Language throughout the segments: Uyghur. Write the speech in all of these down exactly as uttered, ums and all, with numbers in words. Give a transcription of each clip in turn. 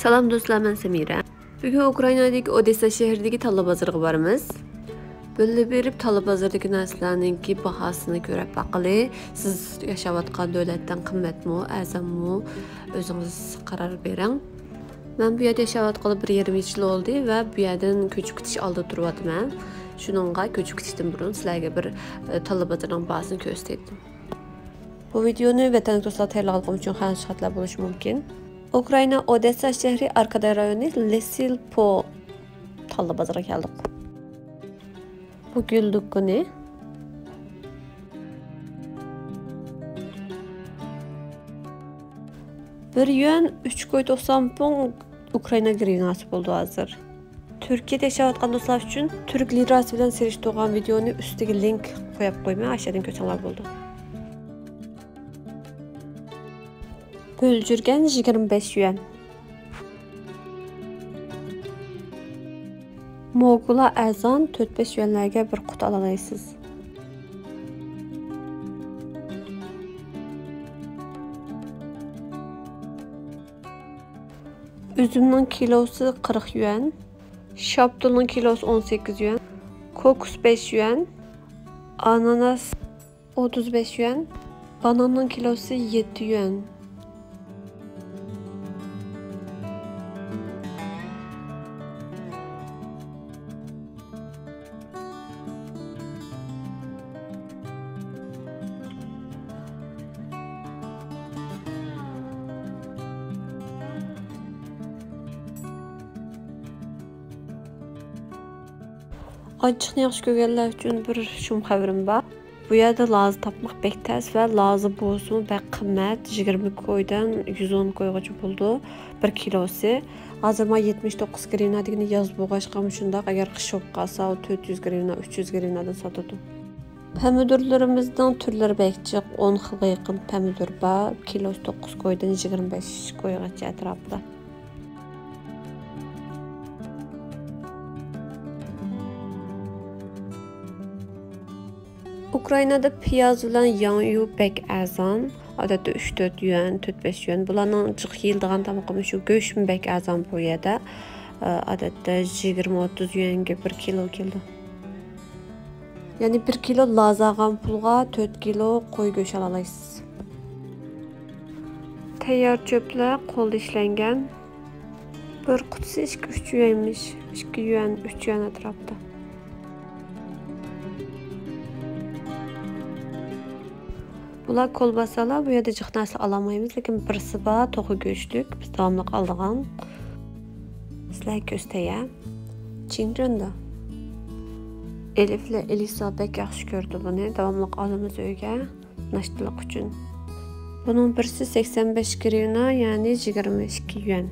سالام دوستلار، مەن سەمىرە. بۈگۈن ئۇكرائىنادىكى ئودېسسا شەھىرىدىكى تاللا بازىرىغا بارىمىز. بىللە بېرىپ تاللا بازىرىدىكى نەرسىلەرنىڭكى باھاسىنى كۆرۈپ باقىلى. سىز ياشاۋاتقان دۆلەتتىن قىممەتمۇ، ئەرزانمۇ، ئۆزىڭىز قارار بېرىڭ. مەن بۇ يەردە ياشاۋاتقىلى بىر يېرىم يىل بولدى ۋە بۇ يەردىن كۆچۈپ كېتىش ئالدىدا تۇرۇۋاتىمەن. شۇنىڭغا كۆچۈپ كېتىشتىن بۇرۇن سىلەرگە بىر، ئە، تاللا بازىرىنىڭ باھاسىنى كۆرسىتەي دېدىم. بۇ ۋىدېئونى ۋەتەندىكى دوستلار تەييارلىغانلىقىم ئۈچۈن خەتەر بولۇشى مۇمكىن. ئۇكرائىنا ئودېسسا شەھىرى ئاركاداي رايونى لېسىلپو تاللا بازىرىغا كەلدۇق. بۇ گۈل دۇكىنى. بىر يۈەن ئۈچ كوي توقسان پۇڭ ئۇكرائىنا گرىۋناسى بولىدۇ ھازىر. تۈركىيەدە ياشاۋاتقان دوستلار ئۈچۈن تۈرك لىراسى بىلەن سېلىشتۇرغان ۋىدېئونى ئۈستىگە لىنك قويۇپ قويىمەن، ئاشۇ يەردىن كۆرسەڭلار بولىدۇ. بۆلجۈرگەن يىگىرمە بەش يۈەن. موگۇلا ئەرزان، تۆت بەش يۈەنلەرگە بىر قۇتا ئالالايسىز. ئۈزۈمنىڭ كىلوسى قىرىق يۈەن، شاپتۇلنىڭ كىلوسى ئون سەككىز يۈەن، كوكۇس بەش يۈەن، ئاناناس ئوتتۇز بەش يۈەن، باناننىڭ كىلوسى يەتتە يۈەن. ئاچچىقنى ياخشى كۆرگەنلەر ئۈچۈن بىر شۇم خەۋىرىم بار. بۇ يەردە لازا تاپماق بەك تەس ۋە لازا بولسىمۇ بەك قىممەت، يىگىرمە كويدىن يۈز ئون كويغىچە بولىدۇ بىر كىلوسى. ھازىر مانا يەتمىش توققۇز گرىۋنا دېگىنى ياز بولغاچقا، شۇنداق، ئەگەر قىش بولۇپ قالسا، ئۇ تۆت يۈز گرىۋنا، ئۈچ يۈز گرىۋنادىن ساتىدۇ. پەمىدۇرلىرىمىزنىڭ تۈرلىرى بەك جىق، ئون خىلغا يېقىن پەمىدۇر بار. كىلوسى توققۇز كويدىن يىگىرمە بەش كويغىچە ئەتراپىدا. ئۇكرائىنادا پىياز بىلەن ياڭيۇ بەك ئەرزان. ئادەتتە ئۈچ تۆت يۈەن، تۆت بەش يۈەن. بۇلارنىڭ جىق يېيىلىدىغان تامىقى مۇشۇ. گۆشمۇ بەك ئەرزان بۇ يەردە. ئادەتتە يىگىرمە ئوتتۇز يۈەنگە بىر كىلو كېلىدۇ. يەنى بىر كىلو لازا ئالغان پۇلغا تۆت كىلو قوي گۆشى ئالالايسىز. تەييار چۆپلەر قولدا ئىشلەنگەن. بىر قۇتىسى ئىككى، ئۈچ يۈەنمىش. ئىككى يۈەن، ئۈچ يۈەن ئەتراپىدا. بۇلار كولباسالار، بۇ يەردە جىق نەرسە ئالالمايمىز، لېكىن بىرسى بار، توخۇ گۆشلۈك، بىز داۋاملىق ئالىدىغان. سىلەرگە كۆرسىتەي. چىنجۆندە. ئېلىف بىلەن ئېلىسا بەك ياخشى كۆرىدۇ بۇنى، داۋاملىق ئالىمىز ئۆيگە. ناشتىلىق ئۈچۈن. بۇنىڭ بىرسى سەكسەن بەش گرىۋنا، يەنى يىگىرمە ئىككى يۈەن.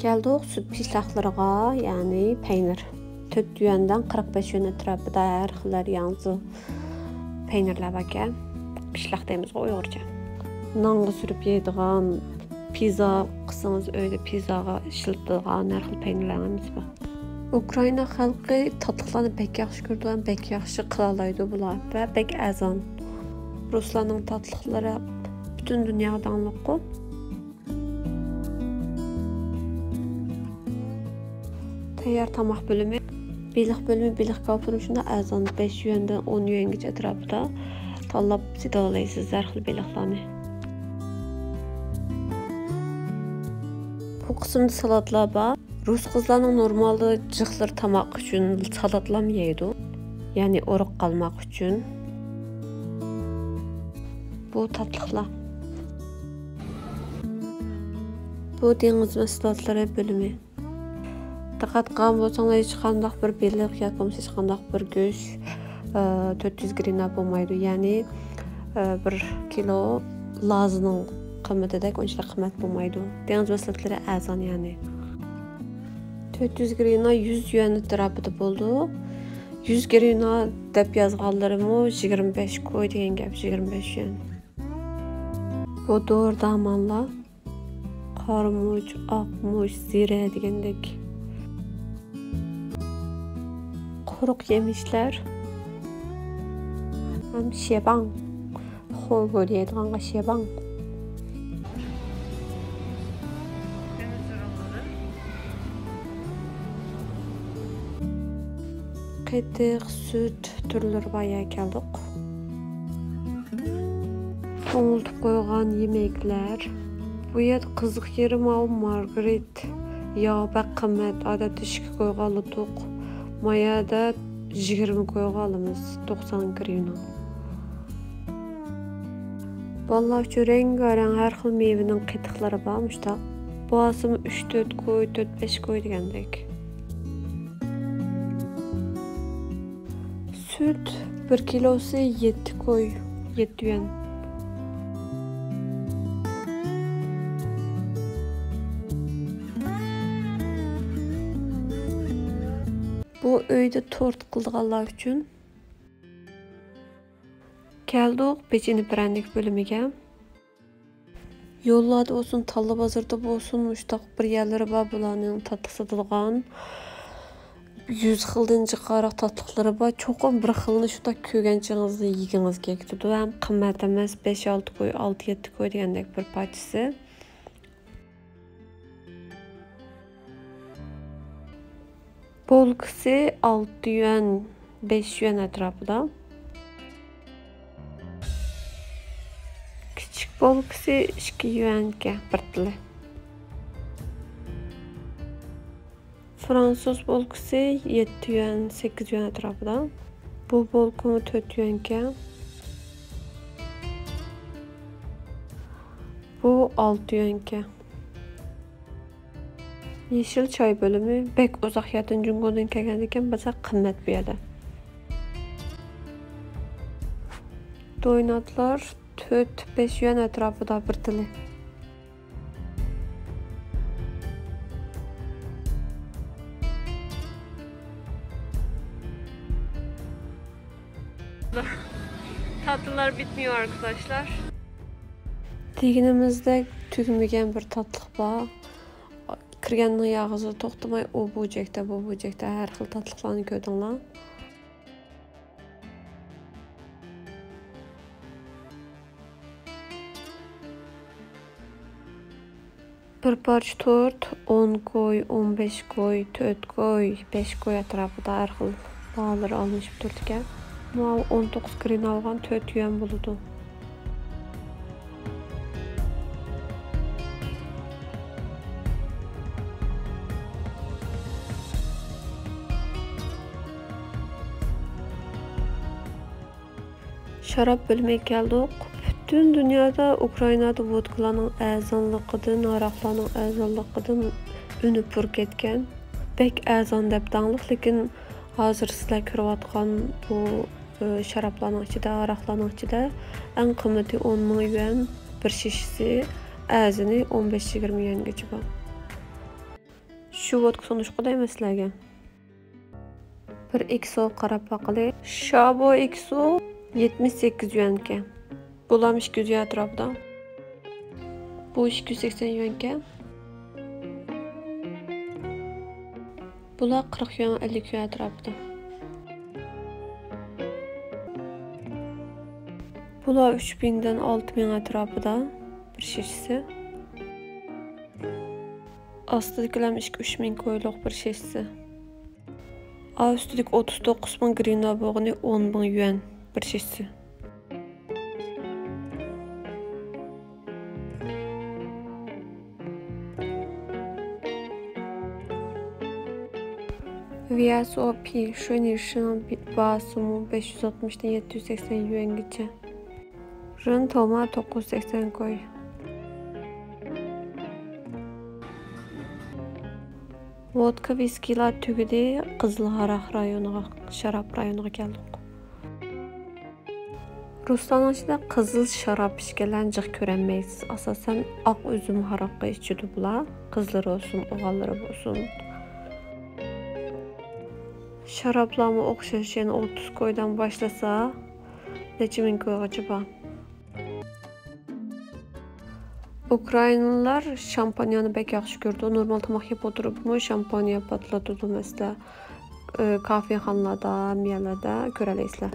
كەلدۇق سۈت پىشلاقلىرىغا، يەنى پەينىر. تۆت يۈەندىن قىرىق بەش يۈەن ئەتراپىدا ھەر خىل ياڭزا پەينىرلەر باركەن. پىشلاق دەيمىزغۇ ئۇيغۇرچە. نانغا سۈرۈپ يەيدىغان، پىززا قىلسىڭىز ئۆيدە پىززاغا ئىشلىتىدىغان ھەر خىل پەينىرلەر ھەممىسى بار. ئۇكرائىنا خەلقى تاتلىقلارنى بەك ياخشى كۆرىدۇ ھەم بەك ياخشى قىلالايدۇ بۇلار ۋە بەك ئەرزان. رۇسلارنىڭ تاتلىقلىرى پۈتۈن دۇنياغا داڭلىققۇ. تەييار تاماق بۆلۈمى. بېلىق بۆلۈمى، بېلىق كاۋاپلىرى شۇنداق ئەرزان، بەش يۈەندىن ئون يۈەنگىچە ئەتراپىدا تاللاپ سېتىۋالالايسىز ھەر خىل بېلىقلارنى. بۇ قىسىمدا سالاتلار بار. رۇس قىزلارنىڭ نورمالدا جىقلىرى تاماق ئۈچۈن سالاتلام يەيدۇ. يەنى ئورۇق قالماق ئۈچۈن. بۇ تاتلىقلار. بۇ دېڭىز مەھسۇلاتلىرى بۆلۈمى. دىققەت قىلغان بولساڭلار، ھېچقانداق بىر بېلىق ياكى بولمىسا ھېچقانداق بىر گۆش، ئە، تۆت يۈز گرىنا بولمايدۇ. يەنى، ئە، بىر كىلو لازىنىڭ قىممىتىدەك ئۇنچىلىك قىممەت بولمايدۇ. دېڭىز مەھسۇلاتلىرى ئەرزان يەنى. تۆت يۈز گرىنا يۈز يۈەن ئەتراپىدا بولىدۇ. يۈز گرىنا دەپ يازغانلىرىمۇ يىگىرمە بەش كوي دېگەن گەپ، يىگىرمە بەش يۈەن. بۇ دورا دارمانلار. قارىمۇچ، ئاقمۇچ، زىرە دېگەندەك. قۇرۇق يېمىشلەر. ھەم شيەباڭ. خورگو دەيدىغانغا شيەباڭ. قېتىق، سۈت تۈرلىرى بار يەرگە كەلدۇق. ئۇنتۇپ قويغان يېمەكلەر. بۇ يەردە قىزىق يېرى ماۋۇ مارگرىت. ياغ بەك قىممەت. ئادەتتە ئىككى كويغا ئالىدۇق. ما يەردە يىگىرمە كويغا ئالىمىز. توقسان گرىۋنە. بالىلار ئۈچۈن رەڭگارەڭ ھەر خىل مېۋىنىڭ قېتىقلىرى بار مۇشتاق. بۇ ئالسىمۇ ئۈچ، تۆت كوي، تۆت، بەش كوي دېگەندەك. سۈت بىر كىلوسى يەتتە كوي، يەتتە يۈەن. بۇ ئۆيدە تورت قىلىدىغانلار ئۈچۈن. كەلدۇق پېچىنە پىرەنىك بۆلۈمىگە. يوللاردا بولسۇن، تاللا بازىرىدا بولسۇن، مۇشۇنداق بىر يەرلىرى بار بۇلارنىڭ تاتلىق ساتىدىغان. يۈز خىلدىن جىقراق تاتلىقلىرى بار. چوقۇم بىر خىلنى شۇنداق كۆرگەن چېغىڭىزدا يېگىڭىز كېلىپ كېتىدۇ. ھەم قىممەت ئەمەس، بەش، ئالتە كوي، ئالتە، يەتتە كوي دېگەندەك بىر پارچىسى. بولكىسى ئالتە يۈەن، بەش يۈەن ئەتراپىدا. كىچىك بولكىسى ئىككى يۈەنكەن بىر تىلى. فرانسۇز بولكىسى يەتتە يۈەن، سەككىز يۈەن ئەتراپىدا. بۇ بولكىمۇ تۆت يۈەنكەن. بۇ ئالتە يۈەنكەن. يېشىل چاي بۆلۈمى بەك ئۇزاق يەردىن جۇڭگودىن كەلگەندىكىن بەزەك قىممەت بۇ يەردە. دويناتلار تۆت، بەش يۈەن ئەتراپىدا بىر تىلى. Tatlılar bitmiyor arkadaşlar. دېگىنىمىزدەك تۈگىمىگەن بىر تاتلىق بار. كىرگەندىن ئاغزىدا توختىماي ئۇ بۇ جەكتە، بۇ بۇ جەكتە ھەر خىل تاتلىقلارنى كۆردۈڭلار. بىر پارچە تورت ئون كوي، ئون بەش كوي، تۆت كوي، بەش كوي ئەتراپىدا ھەر خىل باھالىرى ئالمىشىپ تۇرىدىكەن. ماۋۇ ئون توققۇز گرىن ئالغان تۆت يۈەن بولىدۇ. شاراب بۆلۈمىگە كەلدۇق. پۈتۈن دۇنيادا ئۇكرائىنادا ۋودكىلارنىڭ ئەرزانلىقىدىن، ھاراقلارنىڭ ئەرزانلىقىدىن ئۈنى پۇر كەتكەن. بەك ئەرزان دەپ داڭلىق، لېكىن ھازىر سىلەر كۆرۈۋاتقان بۇ، ئى، شارابلارنىڭ ئىچىدە، ھاراقلارنىڭ ئىچىدە ئەڭ قىممىتى ئون مىڭ يۈەن بىر شېشىسى، ئەرزىنى ئون بەش يىگىرمە يۈەنگىچە بار. شۇ ۋودكا سۇنۇشقا دەيمەن سىلەرگە. بىر ئېكسوغا قاراپ باقىلى. شابو ئېكسو يەتمىش سەككىز يۈەنكەن. بۇلام ئىككى يۈز يۈەن ئەتراپىدا. بۇ ئىككى يۈز سەكسەن يۈەنكەن. بۇلار قىرىق يۈەن، ئەللىك يۈەن ئەتراپىدا. بۇلار ئۈچ مىڭدىن ئالتە مىڭ ئەتراپىدا بىر شېشىسى. ئاستىدىكىلەرمۇ ئىككى، ئۈچ مىڭ كويلۇق بىر شېشىسى. ئا ئۈستىدىكى ئوتتۇز توققۇز مىڭ گرىنا بولغىنى ئون مىڭ يۈەن بىر شېشىسى. ۋىياسوپى شۇنىشنىڭ باھاسىمۇ بەش يۈز ئاتمىشتىن يەتتە يۈز سەكسەن يۈەنگىچە. رىن توما توققۇز يۈز سەكسەن كوي. ۋودكا، ۋىسكىلار تۈگىدى، قىزىل ھاراق رايونىغا، شاراب رايونىغا كەلدۇق. رۇسلارنىڭ ئىچىدە قىزىل شاراب ئىچكەنلەرنى جىق كۆرەلمەيسىز. ئاساسەن ئاق ئۈزۈم ھاراققا ئىچىدۇ بۇلار. قىزلىرى بولسۇن، ئوغۇللىرى بولسۇن. شارابلارمۇ ئوخشاش، يەنە ئوتتۇز كويدىن باشلىسا، نەچچە مىڭ كويغىچە بار. ئۇكرائىنىلار شامپانيانى بەك ياخشى كۆرىدۇ. نورمال تاماق يەپ ئولتۇرۇپمۇ شامپانيا پارتلىتىدۇ، مەسىلەن، ئى، كافېخانىلاردا، ھەممە يەرلەردە كۆرەلەيسىلەر.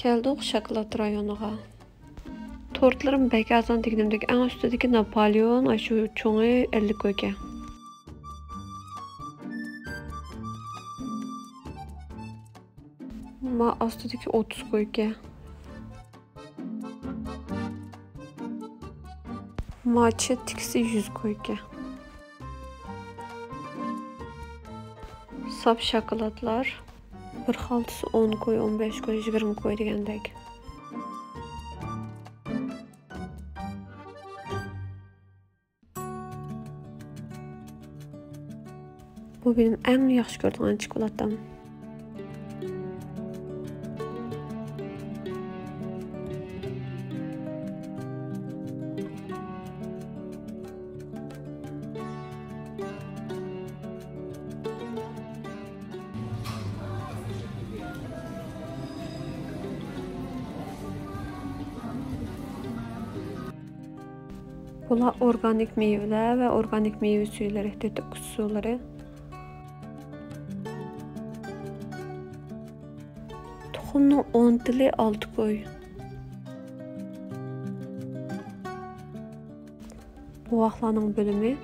كەلدۇق شاكىلات رايونىغا. تورتلىرىم بەك ئەرزان دېگىنىمدەك، ئەڭ ئۈستىدىكى ناپالېئون، ئاشۇ چوڭى ئەللىك كويكەن. ما ئاستىدىكى ئوتتۇز كويكەن. ما چەتتىكىسى يۈز كويكەن. ساپ شاكىلاتلار. بىر خالتىسى ئون كوي، ئون بەش كوي، يىگىرمە كوي دېگەندەك. بۇ مېنىڭ ئەڭ ياخشى كۆرىدىغان چوكولاتام. بۇلار ئورگانىك مېۋىلەر ۋە ئورگانىك مېۋە سۈيلىرى، دېتوكس سۇلىرى. تۇخۇمنىڭ ئون تىلى ئالتە كوي. بوۋاقلارنىڭ بۆلۈمى.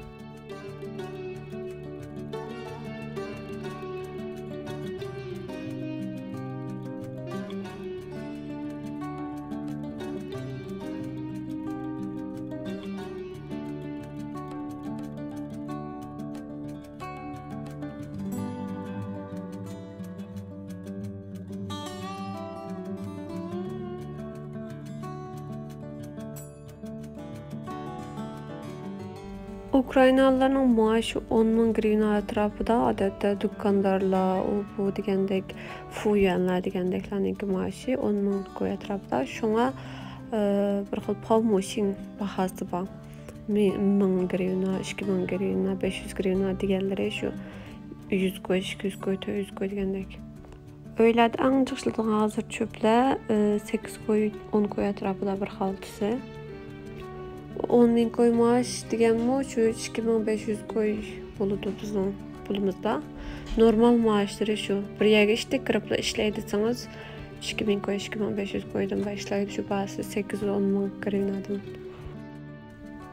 ئۇكرائىنالىلارنىڭ مائاشى ئون مىڭ گرىۋنا ئەتراپىدا، ئادەتتە دۇكاندارلار، ئۇ بۇ دېگەندەك، فۇيۈەنلەر دېگەندەكلەرنىڭكى مائاشى ئون مىڭ كوي ئەتراپىدا. شۇڭا، ئى، بىر خىل پاۋموشىڭ باھاسى بار. مى-، مىڭ گرىۋنا، ئىككى مىڭ گرىۋنا، بەش يۈز گرىۋنا دېگەنلىرى شۇ يۈز كوي، ئىككى يۈز كوي، تۆت يۈز كوي دېگەندەك. ئۆيلەردە ئەڭ جىق ئىشلىتىدىغان ھازىر چۆپلەر، ئى، سەككىز كوي، ئون كوي ئەتراپىدا بىر خالتىسى. ئون مىڭ كوي مائاش دېگەنمۇ شۇ ئىككى مىڭ بەش يۈز كوي بولىدۇ بىزنىڭ پۇلىمىزدا. نورمال مائاشلىرى شۇ. بىر يەرگە ئىشتە كىرىپلا ئىشلەي دېسىڭىز، ئىككى مىڭ كوي، ئىككى مىڭ بەش يۈز كويدىن باشلايدۇ، شۇ باھاسى سەككىز ئون مىڭ گرىۋنادىن.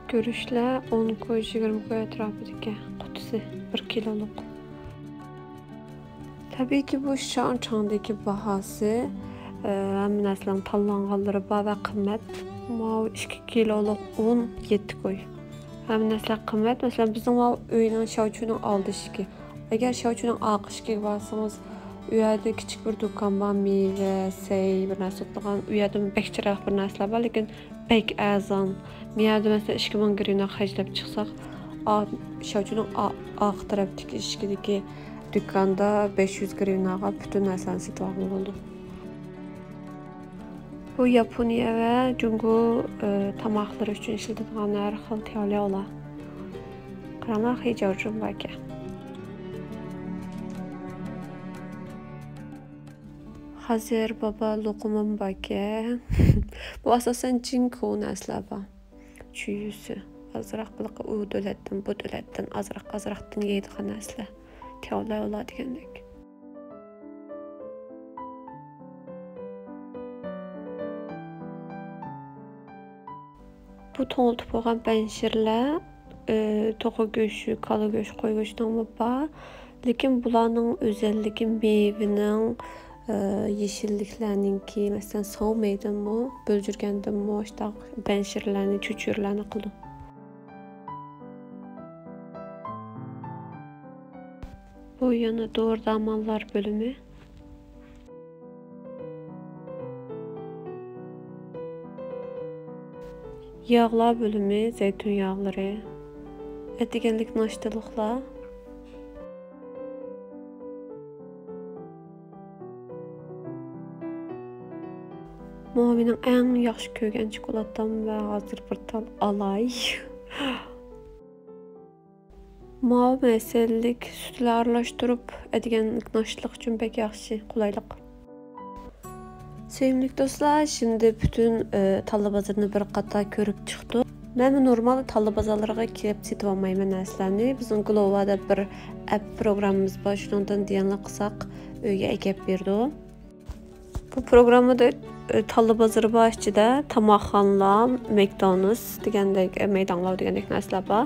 گۈرۈچلەر ئون كوي، يىگىرمە كوي ئەتراپىدىكەن قۇتىسى، بىر كىلولۇق. تەبىئىيكى، بۇ شياڭچاڭدىكى باھاسى، ئە، ھەممە نەرسىنىڭ تاللانغانلىرى بار ۋە قىممەت. ماۋۇ ئىككى كىلولۇق ئۇن يەتتە كوي. ھەممە نەرسىلەر قىممەت. مەسىلەن، بىزنىڭ ماۋۇ ئۆينىڭ شياۋچۈنىڭ ئالدى ئىشىكى. ئەگەر شياۋچۈنىڭ ئارقا ئىشىكىگە بارسىڭىز، ئۇ يەردە كىچىك بىر دۇكان بار، مېۋە، سەي، بىر نەرسە ساتىدىغان. ئۇ يەردىمۇ بەك چىرايلىق بىر نەرسىلەر بار، لېكىن بەك ئەرزان. مەيەردە مەسىلەن ئىككى مىڭ گرىۋنا خەجلەپ چىقساق، ئا-، شياۋچۈنىڭ ئا-، ئارقا تەرەپتىكى ئىشىكىدىكى دۇكاندا بەش يۈز گرىۋناغا پۈتۈن نەرسىلەرنى سېتىۋالغىلى بولىدۇ. بۇ ياپونىيە ۋە جۇڭگو، ئى، تاماقلىرى ئۈچۈن ئىشلىتىدىغان ھەر خىل تياۋلياۋلار. قاراڭلار، خېجاۋجۇن باركەن. خازىر بابا لوقۇمۇم باركەن. بۇ ئاساسەن جىنكو نەرسىلەر بار. چۈيۈسى. ئازراق بۇلىقى ئۇ دۆلەتتىن، بۇ دۆلەتتىن، ئازراق، ئازراقتىن يەيدىغان نەرسىلەر. تياۋلياۋلا دېگەندەك. بۇ توڭلىتىپ قويغان پەنجىرلەر، ئى، توخۇ گۆشى، كالا گۆشى، قوي گۆشىنىڭمۇ بار. لېكىن بۇلارنىڭ ئۆزەللىكى مېۋىنىڭ، ئى، يېشىللىكلەرنىڭكى، مەسىلەن، ساۋمېيدىنمۇ، بۆلجۈرگەندىنمۇ، شۇنداق پەنجىرلەرنى، چۆچۈرىلەرنى قىلىدۇ. بۇ يەنە دورا-دەرمانلار بۆلۈمى. ياغلار بۆلۈمى، زەيتۇن ياغلىرى، ئەتىگەنلىك ناشتىلىقلار. ماۋۇ مېنىڭ ئەڭ ياخشى كۆرگەن چوكولاتام ۋە ھازىر بىر تال ئالاي. ماۋۇ مەسەللىك سۈتلەر ئارىلاشتۇرۇپ ئەتىگەنلىك ناشتىلىق ئۈچۈن بەك ياخشى، قولايلىق. سۆيۈملۈك دوستلار، شىمدى پۈتۈن، ئى، تاللا بازىرىنى بىر قاتار كۆرۈپ چىقتۇق. مەنمۇ نورمالدا تاللا بازارلىرىغا كېلىپ سېتىۋالمايمەن نەرسىلەرنى. بىزنىڭ گلوۋا دەپ بىر ئەپ پروگراممىمىز بار، شۇنىڭدىن دېيەنلا قىلساق ئۆيگە ئەكەپ بېرىدۇ. بۇ پروگراممىدا تاللا بازىرى بار ئىچىدە، تاماقخانىلار، ماكدونالدس دېگەندەك، مەيدانلار دېگەندەك نەرسىلەر بار.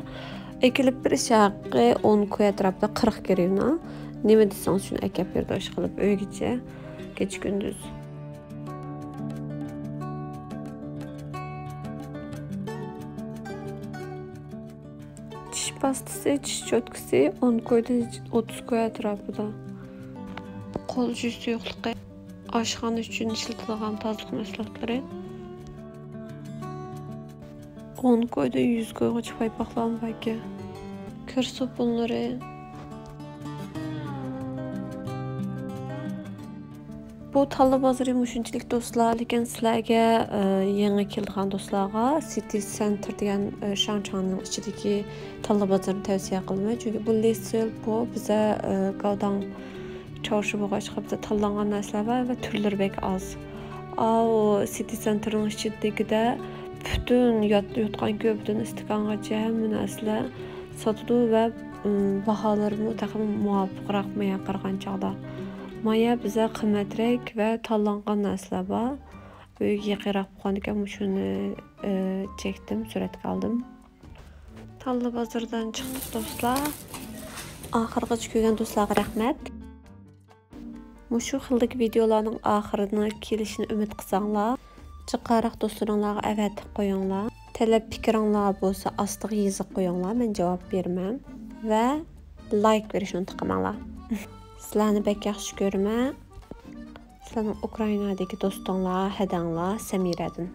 ئەكېلىپ بېرىش ھەققى ئون كوي ئەتراپىدا، قىرىق گرىۋنا. نېمە دېسىڭىز شۇنى ئەكەپ بېرىدۇ، ئىشقىلىپ ئۆيگىچە، كېچە كۈندۈز. چىش پاستىسى، چىش چوتكىسى ئون كويدىن ئوتتۇز كوي ئەتراپىدا. قول جۈز سۇيۇقلۇقى، ئاشخانا ئۈچۈن ئىشلىتىدىغان تازىلىق مەھسۇلاتلىرى. ئون كويدىن يۈز كويغىچە پايپاقلارمۇ باركەن. كىر سوپۇنلىرى. بۇ تاللا بازىرى مۇشۇنچىلىك دوستلار، لېكىن سىلەرگە، ئە، يېڭى كېلىدىغان دوستلارغا سىتى سېنتر دېگەن، ئە، شاڭچاڭنىڭ ئىچىدىكى تاللا بازىرىنى تەۋسىيە قىلىمەن. چۈنكى بۇ لىسىل، بۇ بىزە، ئە، گاۋداڭ چارشى بولغاچقا بىزە تاللانغان نەرسىلەر بار ۋە تۈرلىرى بەك ئاز. ئاۋۇ سىتى سېنترنىڭ ئىچىدىكىدە پۈتۈن يات-، يوتقان-كۆپىدىن ئىستاكانغىچە ھەممە نەرسىلەر ساتىدۇ ۋە، ئىم، باھالىرىمۇ تېخىمۇ مۇۋاپىقراق مايا قارىغان چاغدا. مايا بىزە قىممەترەك ۋە تاللانغان نەرسىلەر بار. ئۆيگە يېقىنراق بولغاندىكىن مۇشۇنى، ئى، چەكتىم، سۈرەتكە ئالدىم. تاللا بازىرىدىن چىقتۇق دوستلار. ئاخىرغىچە كۆرگەن دوستلارغا رەھمەت. مۇشۇ خىلدىكى ۋىدېئولارنىڭ ئاخىرىنى كېلىشىنى ئۈمىد قىلساڭلار، جىقراق دوستلىرىڭلارغا ئەۋەتىپ قويۇڭلار. تەلەپ پىكرىڭلار بولسا ئاستىغا يېزىپ قويۇڭلار، مەن جاۋاب بېرىمەن. ۋە لايك بېرىشنى ئۇنتۇپ قالماڭلار. سىلەرنى بەك ياخشى كۆرىمەن. سىلەرنىڭ ئۇكرائىنادىكى دوستۇڭلار، ھەدەڭلار، سەمىرەدىن.